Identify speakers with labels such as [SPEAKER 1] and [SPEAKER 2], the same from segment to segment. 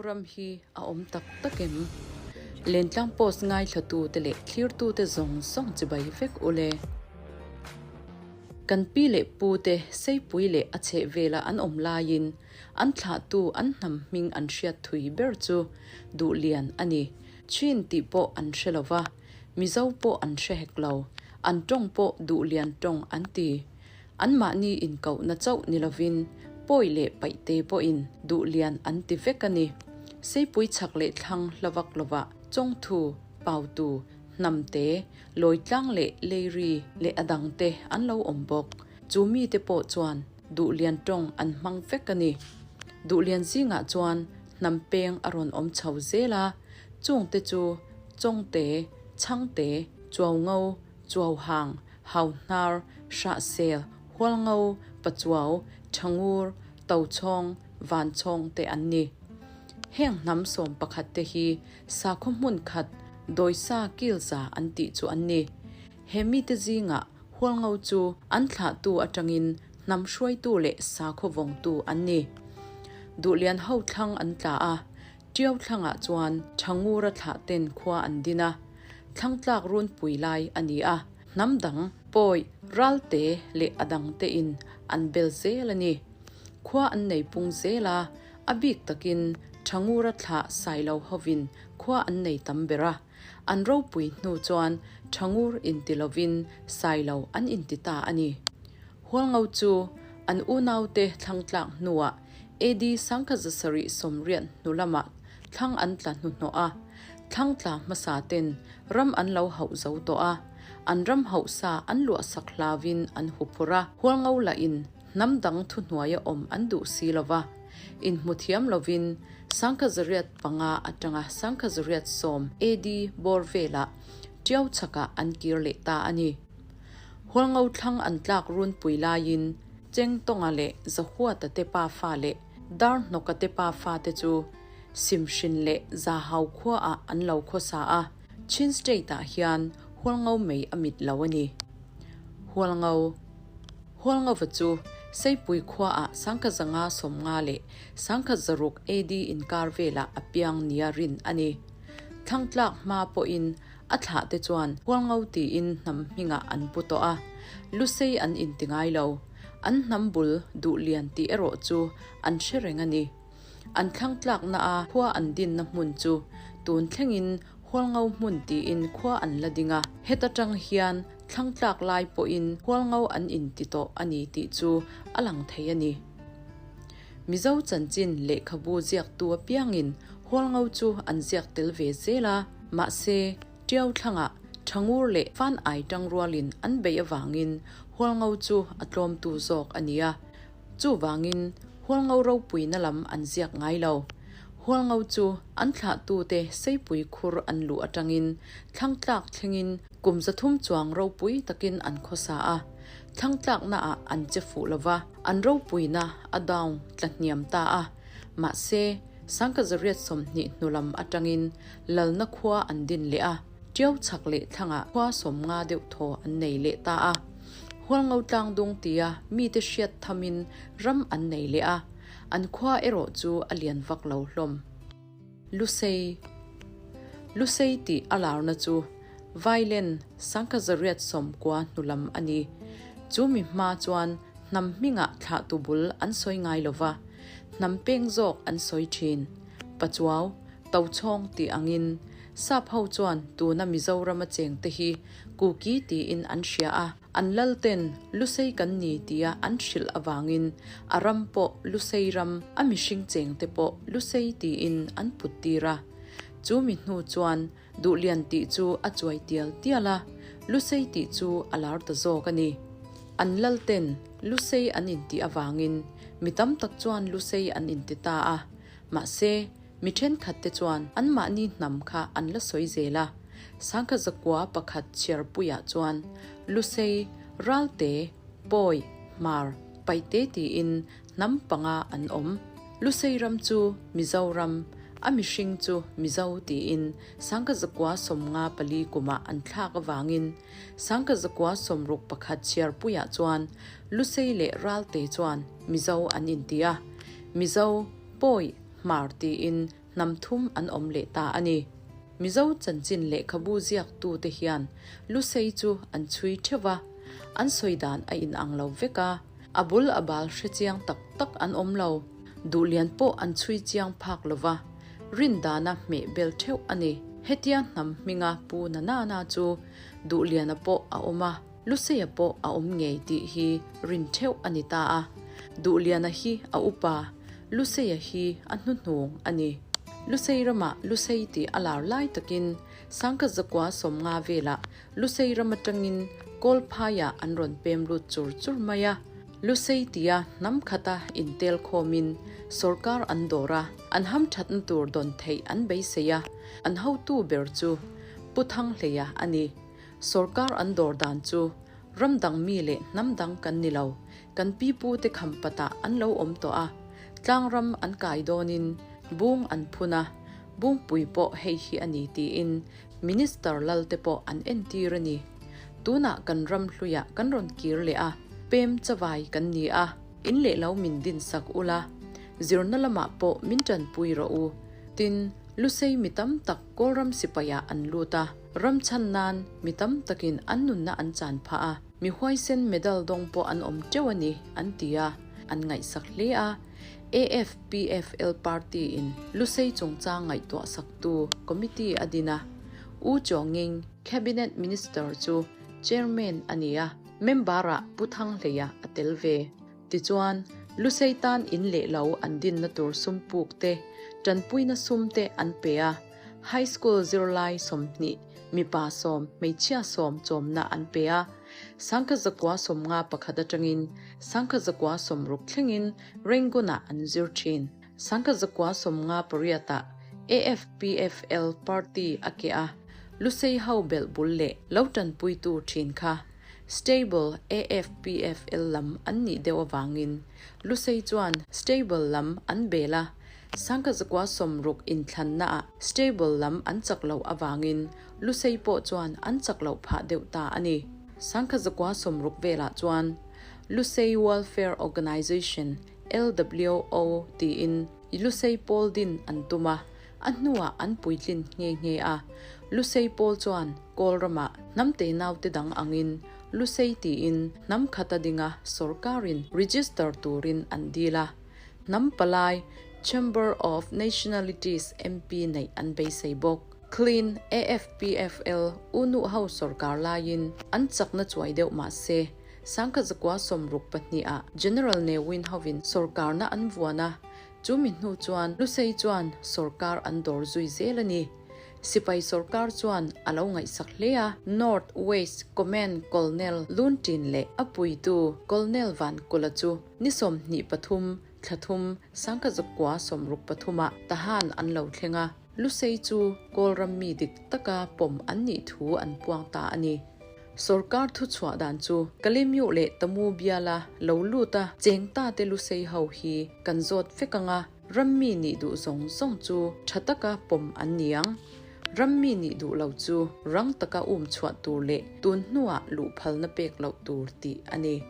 [SPEAKER 1] Hualngo ram hi a awm tak tak em? Lentlang Post ngaithlatute leh thlirtute zawng zawng chibai vek ule. Kan pi leh pute Seipui leh a chhehvela an awm laiin an thlahtu an hnam hming an hriat thui ber chu Duhlian a ni. Chin tih pawh an hre lo va, Mizo pawh an hre hek lo. An tawng pawh Duhlian tawng an ti. Anmahni inkohna chauh ni lovin Pawi leh Paihte pawhin Duhlian an ti vek a ni. Seipui chhak leh thlang hla vak lovah Chawngthu, Pautu, Hnamte, Lawitlang leh Leiri leh a dangte an lo awm bawk. Chu mite pawh chuan Duhlian tawng an hmang vek a ni. Duhlian zingah chuan hnam peng a rawn awm chho zel a, chungte chu Chawngte, Chhangte, Chuaungo, Chuauhang, Hauhnar, Hrahsel, Hualngo, Pachuau, Thangur, Tochhawng, Vanchhawng te an ni. Heng hnam 11 te hi sakhaw hmun khat Dawisa Kilza an tih chu an ni. He mite zingah Hualngo chu an thlahtu atangin hnam hruaitu leh sakhaw vawngtu an ni. Duhlian ho thlang an tla a, Ṭiau thlangah chuan Ṭhangura thlah ten khua an din a, thlangtlak runpui lai a ni a, hnam dang, pawi, ralte leh a dang te in an bel zel a ni. Khua an nei pung zel a, a bik takin Ṭhangura thlah Sailo hovin khua an nei tam ber a, an ropui hnu chuan Ṭhangur inti lovin Sailo an inti ta a ni. Hualngo chu an unaute thlangtlak hnuah AD 1780 hnu lamah thlang an tla hnuhnawh a, thlang tla hmasa ten ram an lo hauh zo tawh a, an ram hauh sa an luah sak hlauvin an hu phur a, Hualngo lahin hnam dang thuhnuaia awm an duh si lo va, inhmu thiam lovin 1085 atanga 1090 AD bawr velah Tiau chhakah an kir leh ta a ni. Hualngo thlang an tlak runpui laiin Chengtawnga leh Zahuata te pa fa leh Darhnawka te pa fa te chu Simhrin leh Zahau khuaah an lo khawsa a, Chin State-ah hian Hualngo mei a mit lo a ni. Hualngo Hualngova chu Seipui khuaah 1550 leh 1600 AD inkar velah a piang nia rin a ni. Thlangtlak hma pawhin A thlah te chuan Hualngo tiin hnam hmingah an pu tawh a, Lusei an inti ngai lo. An hnam bul Duhlian tih erawh chu an hre reng a ni. An thlang tlakna a khua an dinna hmun chu tun thlengin Hualngo hmun tiin khua an la ding a, heta tang hian thlang tlak lai pawhin Hualngo an inti tawh a ni tih chu a lang thei a ni. Mizo chanchin lehkhabu ziaktu apiangin Hualngo chu an ziak tel ve zel a, mahse, Tiau thlangah Thangur leh Fan Ai tang rualin an beih avangin Hualngo chu a tlawmtu zawk a ni a. Chuvangin, Hualngo ropuina lam an ziak ngai lo. Hualngo chu an thlahtute Seipui khur an luh atangin thlangtlak thlengin kum 300 chuang ropui takin an khawsa a. Thlangtlaknaah an che fuh lo va, an ropuina a down tla hniam ta a. Mahse, 1020 hnu lam atangin lalna khua an din leh a, Tiau chhak leh thlangah khua 50 deuh thaw an nei leh ta a. Hualngo tlangdung tia mite hriat thamin ram an nei leh a, an khua erawh chu a lian vak lo hlawm. Lusei Lusei tih a larna chu Vailen 1990 hnu lam a ni. Chu mi hma chuan hnam hmingah thlahtu bul an sawi ngai lo va, hnam peng zawk an sawi thin. Pachuau, Tochhawng tih angin Sap ho chuan tuna Mizorama chengte hi Kuki tiin an hria a, an lalten Lusei kan ni tia an hrilh avangin a ram pawh Lusei ram, a mihring chengte pawh Lusei tiin an put tir a. Chu mi hnu chuan Duhlian tih chu a chuai tial tial a, Lusei tih chu a lar ta zawk a ni. An lalten Lusei an intih avangin mi tam tak chuan Lusei an inti ta a, mahse, Mi thenkhat te chuan anmahni hnam kha an la sawi zel a, 1901 chhiarpuiah chuan Lusei, Ralte, Pawi, Hmar, Paite tiin hnam panga an awm. Lusei ram chu Mizoram, a mihring chu Mizo tiin 1994 kumah an thlak avangin 1961 chhiarpuiah chuan Lusei leh Ralte chuan Mizo an inti a, Mizo, Pawi, Hmar tiin hnam thum an awm leh ta a ni. Mizo chanchin lehkhabu ziaktute hian Lusei chu an chhui theuh va, an sawi dan a inang lo vek a, a bul a bal hre chiang tak tak an awm lo. Duhlian pawh an chhui chiang phak lo va, rin dana hmeh bel theuh a ni. Hetia hnam hminga Pu Nanana chu Duhliana pawh a awm a, Luseia pawh a awm ngei tih hi rin theuh a ni ta a. Duhliana hi a upa, Luseia hi a hnuhnung a ni. Lusei ramah Lusei tih a lar lai takin Sangkhat zakua 50 velah Lusei ram atangin Kawlphaiah an rawn pem lut chur chur mai a. Lusei tia hnam khata intel khawmin sawrkar an dawr a, an hamthatna tur dawn theih an beisei a, an hotu ber chu Pu Thanghleia a ni. Sawrkar an dawr dan chu ram dang mi leh hnam dang kan ni lo, kan pipu te khampatah an lo awm tawh a, tlang ram an kai dawnin bung an phun a, bungpui pawh hei hi a ni tiin Minister lal te pawh an entir a ni. Tunah kan ram hluiah kan rawn kir leh a, pem chavai kan ni a, in leh lo min din sak ula, zirna lamah pawh min tanpui rawh u. Tin, Lusei mi tam tak Kawlram sipaiah an lut a, ram chhan nan mi tam takin an nunna an chan phah a, mi huaisen medal dawng pawh an awm teuh a ni, an ti a, an ngaihsak hle a. AFPFL party-in Lusei chungchang ngaihtuah saktu committee a din a, U Chawnging, Cabinet Minister chu Chairman a ni a, member-ah Pu Thanghleia a tel ve. Tichuan, Lusei tan in leh lo an dinna tur sum puk te, tanpuina sum te an pe a, High School zirlai 20, mipa sawm, hmeichhia sawm chawmna an pe a. 1951 atangin 1960 thlengin Rangoon-ah an zir thin. 1958 ah AFPFL party a keh a, Lusei ho belh bul leh lo tanpuitu thin kha Stable AFPFL lam an nih deuh avangin Lusei chuan Stable lam an bel a, 1960 inthlannaah Stable lam an chak loh avangin Lusei pawh chuan an chak loh phah deuh ta a ni. 1960 velah chuan Lusei Welfare Organisation, LWO, tiin Lusei pawl din an tum a, a hnuah an puitlin nghe nghe a. Lusei pawl chuan Kawl ramah hnam tenaute dang angin Lusei tiin hnam khata dinga sawrkarin register turin an dil a. Hnam palai Chamber of Nationalities MP neih an beisei bawk. Clean AFPFL U Nuh ho sawrkar laiin an chakna chuai deuh mah se, 1962 ah General Ne Win hovin sawrkarna an vuan a, chu mi hnu chuan Lusei chuan sawrkar an dawr zui zel a ni. Sipai sawrkar chuan a lo ngaihsak hle a, North West Command Colonel Lun Tin leh a puitu Colonel Van Kula chu ni 23 thla thum 1963 ah Tahan an lo thleng a, Lusei chu Kawlram mi dik taka pawm an nih thu an puang ta a ni. Sorkar thuchhuah dan chu Kalemyu leh Tamu biala lo lut a cheng ta te Lusei ho hi kan zawt vek ang a, ram mi nih duh zawng zawng chu tha taka pawm an ni ang. Ram mi nih duh lo chu rang taka um chhuah tur leh tun hnuah luh phalna pek loh tur tih a ni.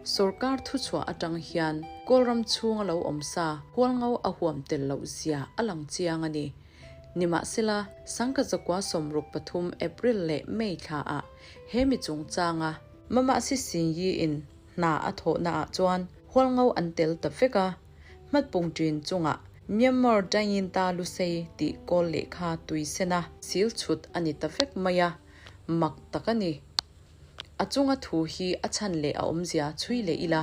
[SPEAKER 1] Sorkar thuchhuah atang hian Kawlram chhunga lo awm sa hualngo a huam tel loh zia a lang chiang a ni. Nimahsela, 1963 April leh May thlaah he mi chungchanga Mama Sisinyi-in hna a thawhnaah chuan hualngo an tel ta vek a, hmatpung ṭin chungah Myanmar Dayinta Lusei tih kawl lehkha tui sena sil chhut a ni ta vek mai a, mak tak a ni. A chunga thu hi a chhan leh a awmzia chhui leh ila,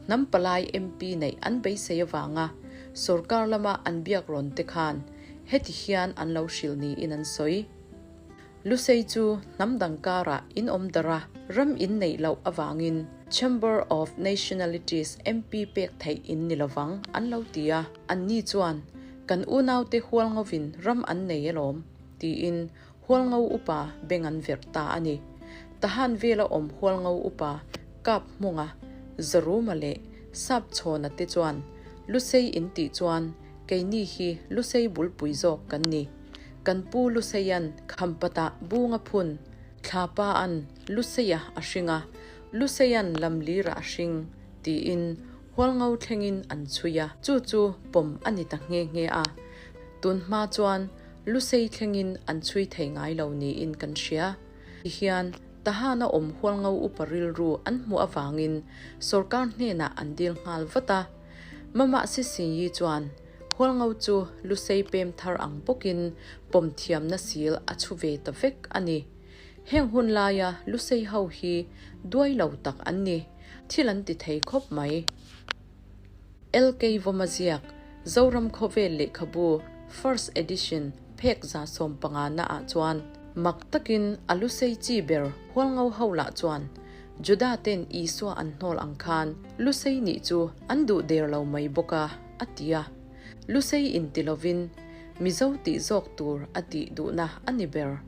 [SPEAKER 1] hnam palai MP neih an beisei avanga sorkar lama an biak rawn te khan heti hian an lo hrilh niin an sawi. Lusei chu hnam dang karah in awm darh a, ram in neih loh avangin Chamber of Nationalities MP pek theih in ni lovang an lo ti a, anni chuan kan unaute hualngovin ram an nei alawm tiin Hualngo upa beng an verh ta a ni. Tahan vela awm Hualngo upa Kap Hmunga, Zaruma leh Sap Chhawna te chuan Lusei in tih chuan keini hi Lusei bulpui zawk kan ni. Kan pu Luseia'n Khampatah bunga phun, Thlapaa'n Luseia a hring a, Luseia'n Lamlira a hring, tiin Hualngo thlengin an chhui a, chu chu pawm a ni ta nghe nghe a. Tun hma chuan Lusei thlengin an chhui thei ngai lo niin kan hria. Tihian, Tahana awm Hualngo upa rilru an hmuh avangin sorkar hnenah an dil nghal vat a. Mama Sisinyi chuan Hualngo chu Lusei pem thar ang bawkin pawm thiamna sil a chhu ve ta vek a ni. Heng hun laia Lusei ho hi duai lo tak an ni, thil an ti thei khawp mai. LK Vawma ziak, Zoram Khawvel Lehkhabu, First Edition, phek 150 na ah chuan mak takin a Lusei chi ber Hualngo ho lah chuan Juda ten Isua an hnawl ang khan Lusei nih chu an duh der lo mai bawk a, a ti a. Lusei inti lovin Mizo tih zawk tur a tih duhna a ni ber.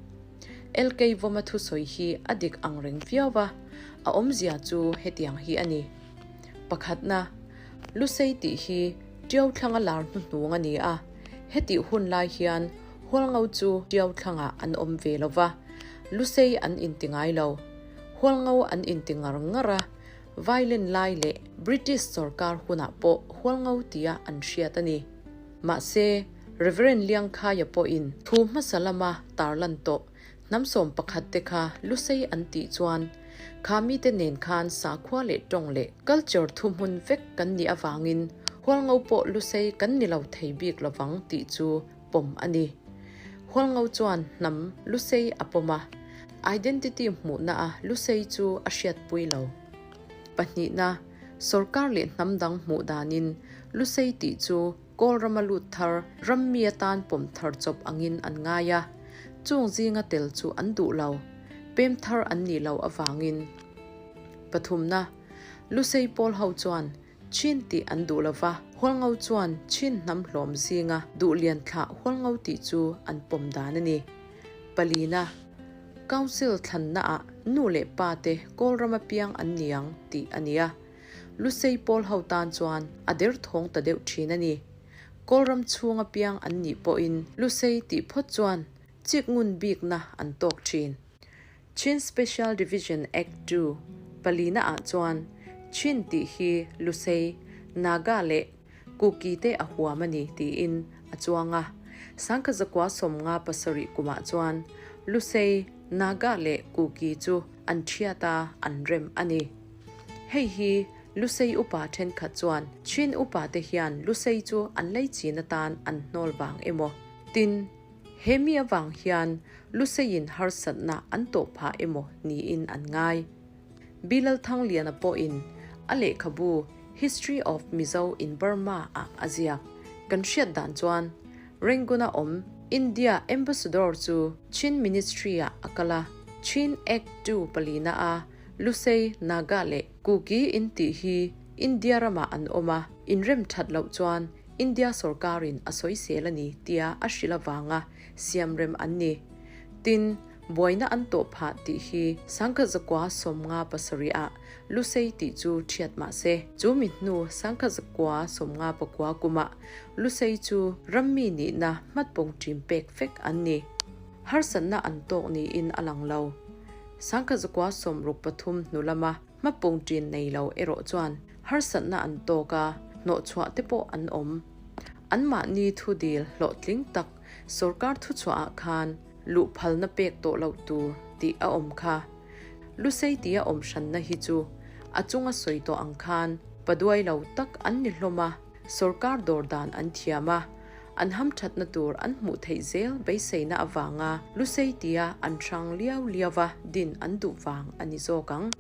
[SPEAKER 1] LK Vawma thusawi hi a dik ang reng viau a, a awmzia chu hetiang hi a ni. Pakhatna, Lusei tih hi Tiau thlanga lar hnuhnung a ni a, hetih hun lai hian Hualngo chu Tiau thlangah an awm ve lo va, Lusei an inti ngai lo. Hualngo an inti ngar ngar a, Vailen lai leh British sawrkar hunah pawh Hualngo tia an hriat a ni. Mahse, Rev. Liangkhaia pawhin thu hmasa lama tarlan tawh hnam 11 te kha Lusei an tih chuan kha mite nen khan sakhua leh tawng leh culture thuhmun vek kan nih avangin Hualngo pawh Lusei kan ni lo thei bik lovang tih chu pawm a ni. Hualngo chuan hnam Lusei a pawm a, identity hmuhna a Lusei chu a hriatpui lo. Pahnihna, Sorkar leh hnam dang hmuh danin Lusei tih chu Kawl rama lut thar ram mi atan pawm thar chawp angin an ngai a, chung zinga tel chu an duh lo, pem thar an nih loh avangin. Pathumna, Lusei pawl ho chuan Chin tih an duh lo va, Hualngo chuan Chin hnam hlawm zinga duh lian thlah Hualngo tih chu an pawm dan a ni. Palina, Council thlannaah nu leh pa te Kawl rama piang an ni ang tih a ni a. Lusei pawl ho tan chuan a derthawng ta deuh thin a ni. Kawlram chhunga piang an nih pawhin Lusei tih phawt chuan chik ngun bikna an tawk thin. Chin Special Division Act ii palina ah chuan Chin tih hi Lusei, Naga leh Kuki te a huam a ni tiin a chuang a. 1957 kumah chuan Lusei, Naga leh Kuki chu an thiat a, an rem a ni. Hei hi Lusei upa thenkhat chuan Chin upa te hian Lusei chu an lei chin atan an hnawl vang emaw? Tin, he mi avang hian Luseiin harsatna an tawh phah emaw niin an ngai. Bilal Thangliana pawhin a lehkhabu History of Mizo in Burma ah a ziak. Kan hriat dan chuan Rangoon-a awm India Ambassador chu Chin Ministry-ah a kal a, Chin Act ii palina a Lusei, Naga leh Kuki in tih hi India ramah an awm a, inrem that loh chuan India sorkarin a sawisel a ni tia a hrilh avanga siamrem an ni. Tin, buaina an tawh phah tih hi 1957 ah Lusei tih chu thiat mah se, chu mi hnu 1959 kumah Lusei chu rammi nihna hmatpawng ṭim pek vek an ni. Harsatna an tawk niin a lang lo. 1963 hnu lama hmapung ṭin nei lo erawh chuan harsatna an tawk a, hnawhchhuah te pawh an awm. Anmahni thu dil hlawhtling tak sorkar thuchhuahah khan luh phalna pek tawh loh tur tih a awm kha. Lusei tia awm hranna hi chu a chunga sawi tawh ang khan paduai lo tak an ni hlawm a, sorkar dawr dan an thiam a, An hamthatna tur an hmuh theih zel beiseina avanga Lusei tia an hrang liau liauva din an duh vang a ni zawk ang.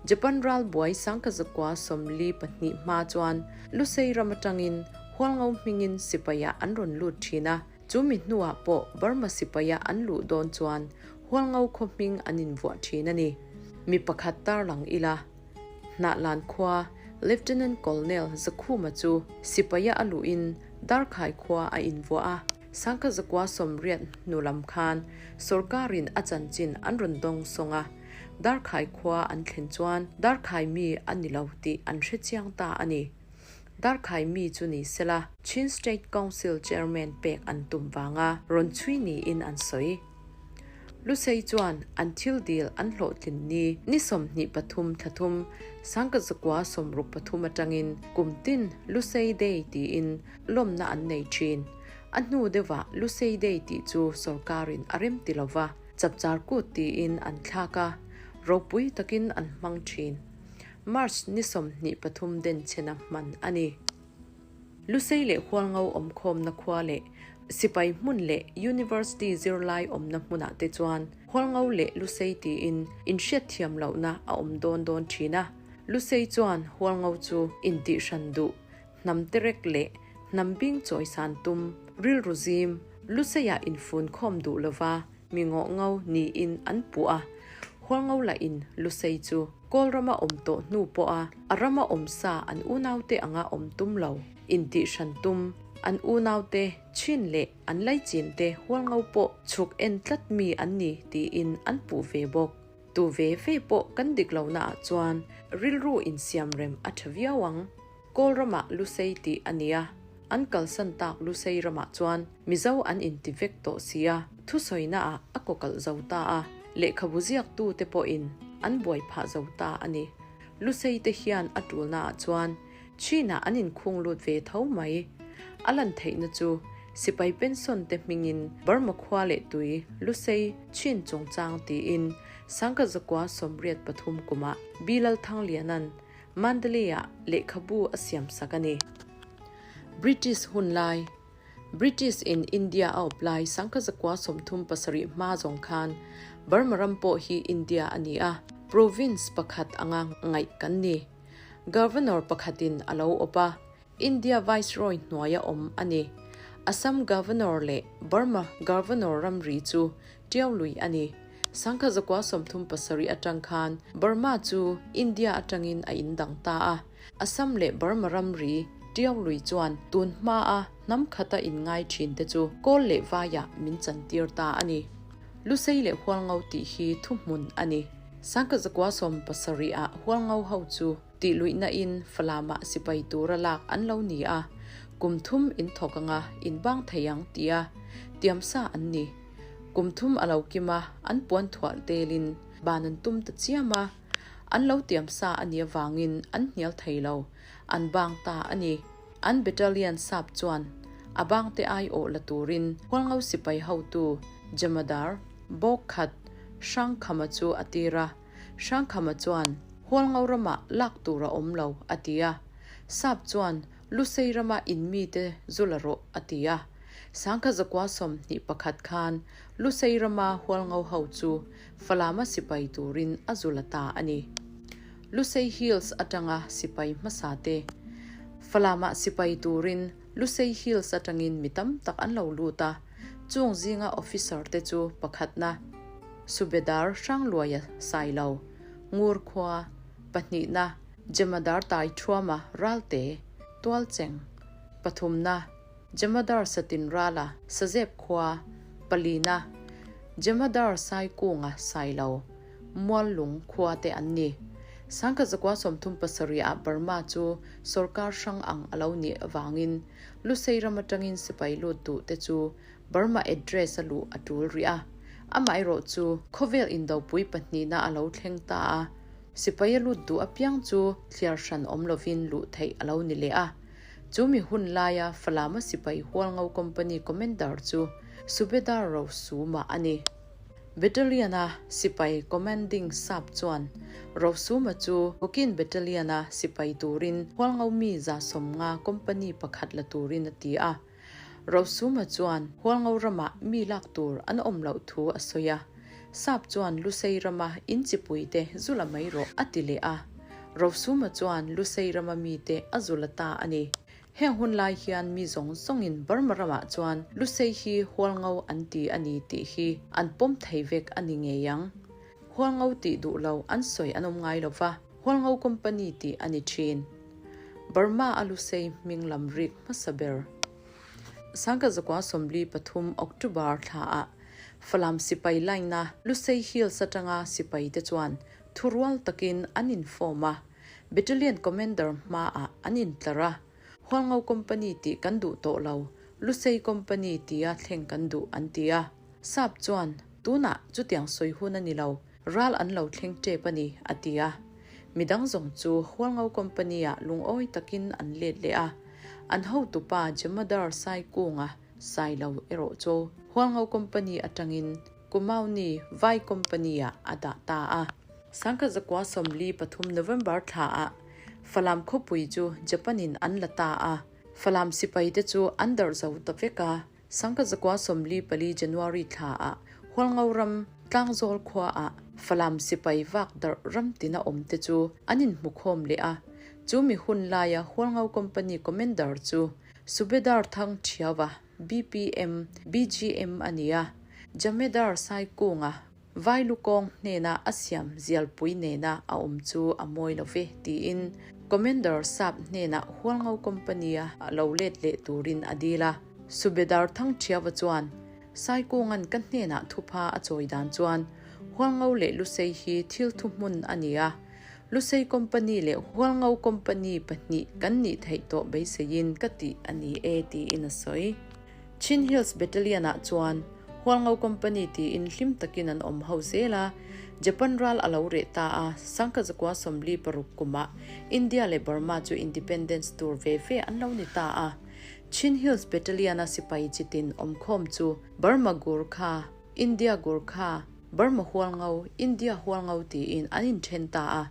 [SPEAKER 1] Japan ralbuai 1942 hma chuan Lusei ram atangin Hualngo hmingin sipaiah an rawn lut thin a, chu mi hnuah pawh Burma sipaia an luh dawn chuan Hualngo khaw hming an invuah thin a ni. Mi pakhat tarlang ila. Hnahlan khua Lieutenant Colonel Zakhuma chu sipaia a luhin Darkhai khua a invuah a, 1980 hnu lam khan sorkarin a chanchin an rawn dawng sawng a, Darkhai khua an thlen chuan Darkhai mi a ni lo tih an hre chiang ta a ni. Darkhai mi chu ni sela Chin State Council Chairman pek an tum vanga rawn chhui niin an sawi. Lusei chuan an thil dil an hlawhtlin ni ni 23 thla thum 1963 atangin kum tin Lusei Day tiin lawmna an nei thin. A hnu deuhah Lusei Day tih chu sorkarin a rem ti lova, Chapchar Kut tiin an thlak a, ropui takin an hmang thin. March ni 23 denchhena hman a ni. Lusei leh Hualngo awmkhawmna khua leh sipai hmun leh University zirlai awmna hmunah te chuan Hualngo leh Lusei tiin inhriatthiam lohna a awm dawn dawn thin a. Lusei chuan Hualngo chu intihhran duh, hnam terek leh hnam bing chawisan tum, rilru zim, Luseiah infunkhawm duh lova mi ngawh ngo niin an puh a. Hualngo lahin Lusei chu Kawl rama awm tawh hnu pawha a rama awm sa an unaute anga awm tum lo, intihhran tum, an unaute chin leh an laichinte Hualngo pawh chhuk en tlat mi an ni tiin an puh ve bawk. Tu ve ve pawh kan dik lohnaah chuan rilru insiamrem a tha viau ang. Kawl ramah Lusei tih a nia, an kalsan tak Lusei ramah chuan Mizo an inti vek tawh sia, thusawinaah a kawkalh zo ta a, lehkhabu ziaktute pawhin an buai phah zo ta a ni. Lusei te hian a tulnaah chuan Chinah an inkhung lut ve tho mai. A lan theihna chu sipai pension te hmingin Burma khua leh tui Lusei Chin chungchang tiin Sangkhat zakua 83 kumah Bilal Thangliana'n Mandalay-ah lehkhabu a siamsak a ni. British hun lai, British in India a awp lai 1937 hma zawng khan Burma ram pawh hi India a ni a, province pakhat anga ngaih kan ni. Governor pakhatin a lo awp a, India Viceroy hnuaia awm a ni. Assam Governor leh Burma Governor ramri chu Tiau lui a ni. 1937 atang khan Burma chu India atangin a indang ta a. Assam leh Burma ramri Tiau lui chuan tun hmaa hnam khata inngai thin te chu Kawl leh Vaiah min chantir ta a ni. Lusei leh Hualngo tih hi thuhmun a ni. 1970 ah Hualngo ho chu Tih luihna in Falamah sipai tura lak an lo ni a, kum thum in thawk anga in bang thei ang tia tiamsa an ni. Kum thum a lo kim a, an puan thuah telin ban an tum ta chiam a, an lo tiamsa a nih avangin an hnial thei lo, an bang ta a ni. An battalion sap chuan a bangte aiawh la turin Hualngo sipai hotu Jamadar Bawkkhat Hrangkhama chu a tir a, Hrangkhama chuan, Hualngo ramah lak tur a awm lo, a ti a. Sap chuan, Lusei rama in mite zu la rawh, a ti a. 1921 khan Lusei rama Hualngo ho chu Falama sipai turin a zu la ta a ni. Lusei Hills atanga sipai hmasa te Falama sipai turin Lusei Hills atangin mi tam tak an lo lut a, chung zinga officer te chu pakhatna, Subedar Hrangluaia Sailo, Ngur khua, pahnihna, Jemadar Taithuama Ralte, Tualcheng, pathumna, Jemadar Satinrala Sazep khua, palina, Jemadar Saikunga Sailo, Muallung khua te an ni. 1937 ah Burma chu sorkar hrang ang a lo nih avangin Lusei ram atangin sipai lut duh te chu Burma address a luh a tul rih a, amaherawh chu khawvel indopui pahnihna a lo thleng ta a, sipai a lut duh apiang chu thliar hran awm lovin luh theih a lo ni leh a. Chu mi hun laia Falama sipai Hualngo Company Commander chu Subedar Rosuma a ni. Battalion-a sipai commanding sap chuan Rosuma chu Kokin Battalion-a sipai turin Hualngo mi 150 company pakhat la turin a ti a. Rosuma chuan Hualngo ramah mi lak tur an awm loh thu a sawi a. Sap chuan Lusei rama in chipuite zu la mai rawh a ti leh a. Rosuma chuan Lusei rama mite a zu la ta a ni. Heng hun lai hian mi zawng zawngin Burma ramah chuan Lusei hi Hualngo an ti a ni tih hi an pawm thei vek a ni ngei ang. Hualngo tih duh lo an sawi an awm ngai lo va, Hualngo Company tih a ni thin. Burma a Lusei hming lam rik hmasa ber. 1943 October thlaah Falam sipai line-a Lusei Hills atanga sipaite chuan thurual takin an inform a, Battalion Commander hmaah an intlar a, Hualngo Company tih kan duh tawh lo, Lusei Company tia thleng kan duh an ti a. Sap chuan, Tunah chutiang sawi hun a ni lo, ral an lo thleng tep a ni, a ti a. Midang zawng chu Hualngo Company-ah lungawi takin an let leh a. An hotupa Jemadar Saikunga. Sailo erawh chu Hualngo Company atangin Kumauni Vai Company-ah a dah ta a. 1943 November thlaah Falam khawpui chu Japan-in an la ta a, Falam sipaite chu an darh zo ta vek a. 1944 January thlaah Hualngo ram Tlangzawl khuaah Falam sipai vak darh ram tina awmte chu an inhmukhawm leh a, chu mi hun laia Hualngo Company Commander chu Subedar Thang Thiaua, BPM, BGM a ni a, Jamedar Saikunga Vailu kawng hnena a siam zialpui nena a awm chu a mawi lo ve, tiin Commander Sap hnenah Hualngo Company-a lo let leh turin a dil a. Subedar Thangthiava chuan, Saikunga'n ka hnenah thupha a chawi dan chuan Hualngo leh Lusei hi thil thuhmun a ni a, Lusei Company leh Hualngo Company pahnih kan nih theih tawh beiseiin ka tih a ni e, tiin a sawi. Chin Hills Battalion-ah chuan Hualngo Company tiin hlim takin an awm ho zel a, Japan ral a lo reh ta a, 1946 kumah India leh Burma chu independence tur ve ve an lo ni ta a. Chin Hills Battalion-a sipai chitin awmkhawm chu Burma Gurkha, India Gurkha, Burma Hualngo, India Hualngo tiin an inthen ta a,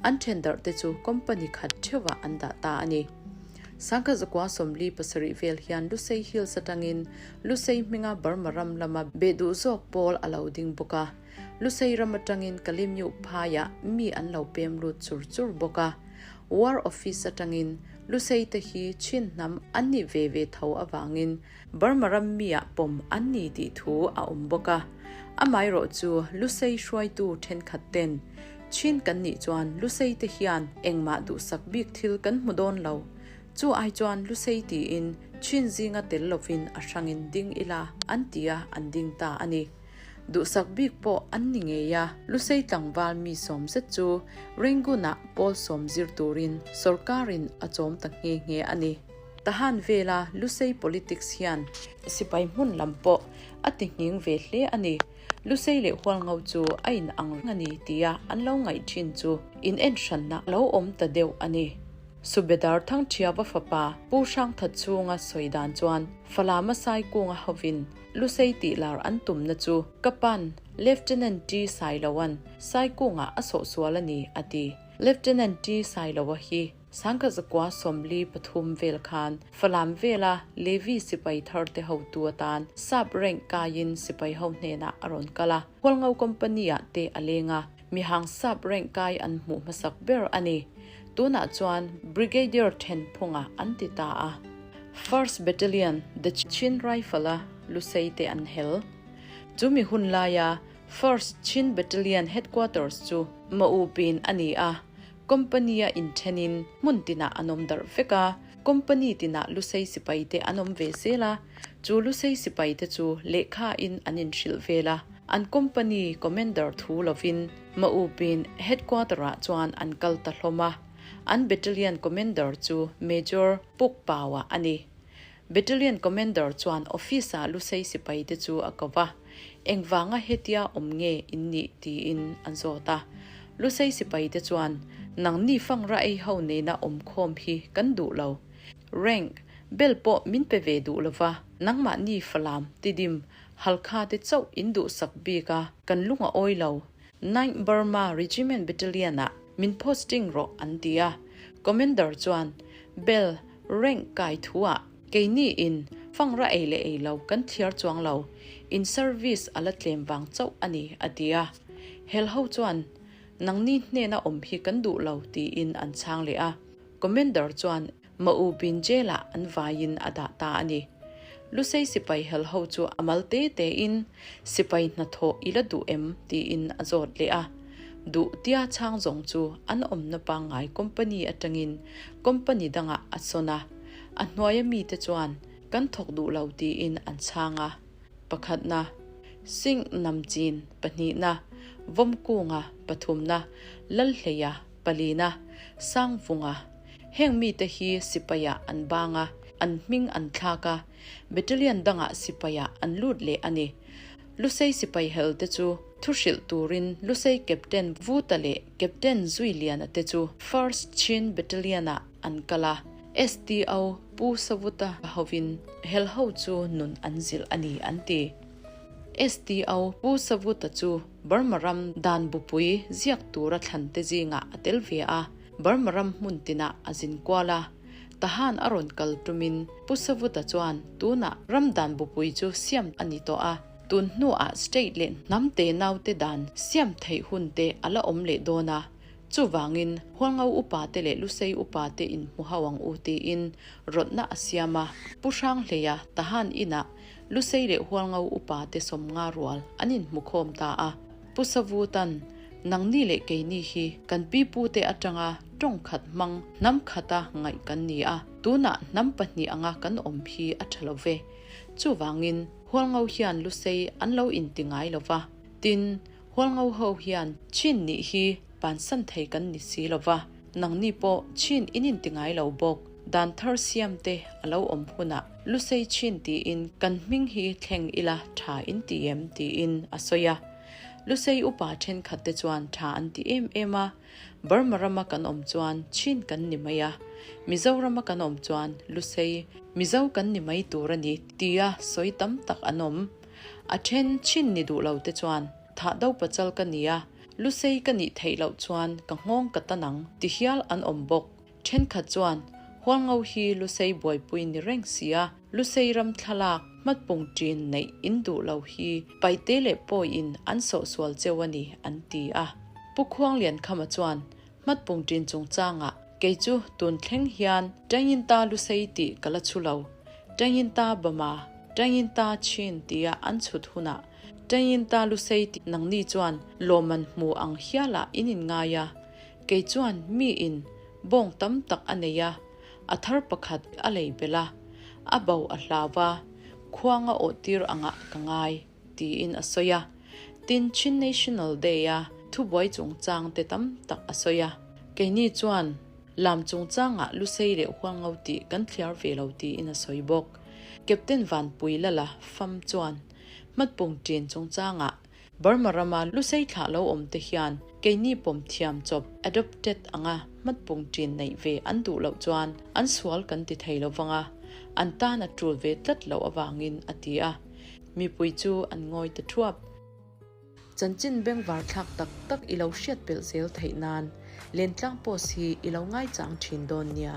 [SPEAKER 1] an then darh te chu company khat theuhah an dah ta a ni. 1947 vel hian Lusei Hills atangin Lusei hminga Burma ram lama beh duh zawk pawl a lo ding bawk a, Lusei ram atangin Kalimyuh phaiah mi an lo pem lut chur chur bawk a. War Office atangin Lusei te hi Chin hnam an nih ve ve tho avangin Burma ram miah pawm an ni tih thu a awm bawk a. Amaherawh chu Lusei hruaitu thenkhat ten Chin kan nih chuan Lusei te hian engmah duhsak bik thil kan hmu dawn lo. Chu ai chuan Lusei tiin Chin zinga tel lovin a hrangin ding ila an ti a, an ding ta a ni. Duhsak bik pawh an ni ngei a, Lusei tlangval mi sawm zet chu Rangoon-ah pawl sawm zir turin sawrkarin a chawm ta nghe nghe a ni. Tahan vela Lusei politics hian sipai hmun lam pawh a ti nghing ve hle a ni. Lusei leh Hualngo chu a in ang reng a ni tia an lo ngaih thin chu in en hranna a lo awm ta deuh a ni. Subedar Thangthiava fapa Pu Hrangthat chhunga sawi dan chuan Falama Saikunga hovin Lusei tih lar an tumna chu ka pan Lieutenant T Sailoan Saikunga a sawhsual a ni a ti. Lieutenant T Sailoa hi 1943 vel khan Falam vela Levi sipai tharte hotu atan sap rank kaiin sipai ho hnenah a rawn kal a, Hualngo Company-ah te a leng a, mihang sap rank kai an hmuh hmasak ber a ni. Tunah chuan Brigadier Thenphunga an ti ta a. First Battalion, The Chin Rifle-a Lusei te an hel. Chu mi hun laia First Chin Battalion Headquarters chu Mauhpin a ni a, Company-a inthenin hmun tinah an awm darh vek a, company tinah Lusei sipaite an awm ve zel a, chu Lusei sipaite chu lehkhain an inhrilh vel a, an company commander thu lovin Maupin headquarter-ah chuan an kal ta hlawm a, an battalion commander chu Major Pukpaua a ni. Battalion Commander chuan office-ah Lusei sipaite chu a ko va, Engvanga hetia awm nge in nih? tiin an zawt a. Lusei sipaite chuan, Nangni fangra ei ho nena awm khawm hi kan duh lo. Rank, bel pawh min pe ve duh lo va, nangmahni Falam, Tidim, Halkha te chauh in duhsak bik a, kan lung a awi lo. Ninth Burma Regiment Battalion-ah min posting rawh an ti a. Commander chuan, Bel, Rank kai thuah keini in fangra ei leh ei lo kan thliar chuang lo, in service a la tlem vang chauh a ni, a ti a. Hel ho chuan, Nangni hnena awm hi kan duh lo, tiin an chhang leh a. Commander chuan Ma'u bin jail-ah an vaiin a dah ta a ni. Lusei sipai hel ho chu a mal te tein, Sipai hnathawh i la duh em? tiin a zawt leh a. Duh tia chhang zawng chu an awmna pangngai company atangin company dangah a sawn a. A hnuaia mite chuan kan thawk duh lo tiin an chhang a. Pakhatna, Singh Namchin, pahnihna, Vawmkunga, pathumna, Lalhleia, palina, Sangvunga. Heng mite hi sipaiah an bang a, an hming an thlak a, battalion dangah sipaiah an lut leh a ni. Lusei sipai hel te chu thu hrilh turin Lusei Captain Vuta leh Captain Zuiliana te chu First Chin Battalion-ah an kal a. STO. Pu Savuta hovin helho chu nun an zilh a ni an ti. STO Pu Savuta chu Burma ram dan bupui ziak tura thlante zingah a tel ve a, Burma ram hmun tinah a zin kual a. Tahan a rawn kal tumin Pu Savuta chuan tunah ram dan bupui chu siam a ni tawh a, tun hnuah state leh hnam te naute dan siam theih hun te a la awm leh dawn a, chuvangin Hualngo upa te leh Lusei upa te inhmu ho ang u tiin rawtna a siam a. Pu Hranghleia Tahan inah Lusei leh Hualngo upa te 50 rual an inhmu khawm ta a. Pu Savutan, Nangni leh keini hi kan pipute atanga tawng khat hmang hnam khata ngaih kan ni a, tunah hnam pahnih anga kan awm hi a tha lo ve. Chuvangin, Hualngo hian Lusei an lo inti ngai lo va. Tin, Hualngo ho hian Chin nih hi bansan thei kan ni si lo va, nangni pawh Chin in inti ngai lo bawk. Dan thar siam te a lo awm hunah Lusei Chin tiin kan hming hi thleng ila tha in ti em tiin a sawi a. Lusei upa thenkhat te chuan tha an ti em em a, Burma rama kan awm chuan Chin kan ni mai a, Mizorama kan awm chuan Lusei Mizo kan ni mai tur a ni tia sawi tam tak an awm. A then Chin ni duh lo te chuan thah do pachal ka ni a, Lusei ka nih theih loh chuan ka nghawng ka tan ang ti hial an awm bawk. Thenkhat chuan, Hualngo hi Lusei buaipui ni reng sia, Lusei ram thlalak, hmatpung ṭin neih in duh lo hi paite leh pawiin an sawhsual cheu a ni, an ti a. Pu Khuangliankhama chuan, Hmatpung ṭin chungchangah kei chu tun thleng hian Ṭanginta Lusei tih ka la chhu lo, Ṭanginta Bama, Ṭanginta Chin tia an chhut hunah Ṭanginta Lusei tih nangni chuan lawmman hmu ang hialah in inngai a, Kei chuan miin bawng tam tak a nei a, a thar pakhat a lei belh a, a bo a hlau a, khuang a awhtir angah ka ngai, tiin a sawi a. Tin, Chin National Day-a thubuai chungchang te tam tak a sawi a. Keini chuan lam chungchangah Lusei leh Hualngo tih kan thliar ve lo tiin a sawi bawk. Captain Vanpui Lala fam chuan hmatpung ṭin chungchangah Burma rama Lusei thlah lo awm te hian keini pawm thiam chawp, adopted, anga hmatpung ṭin neih ve an duh loh chuan an sual kan ti thei lo vang a, an tan a ṭul ve tlat loh avangin a ti a. Mipui chu an ngawi ta ṭhuap. Chanchin bengvar thlak tak tak i lo hriat pelh zel theih nan Lentlang Post hi i lo ngaichang ṭhin dawn nia.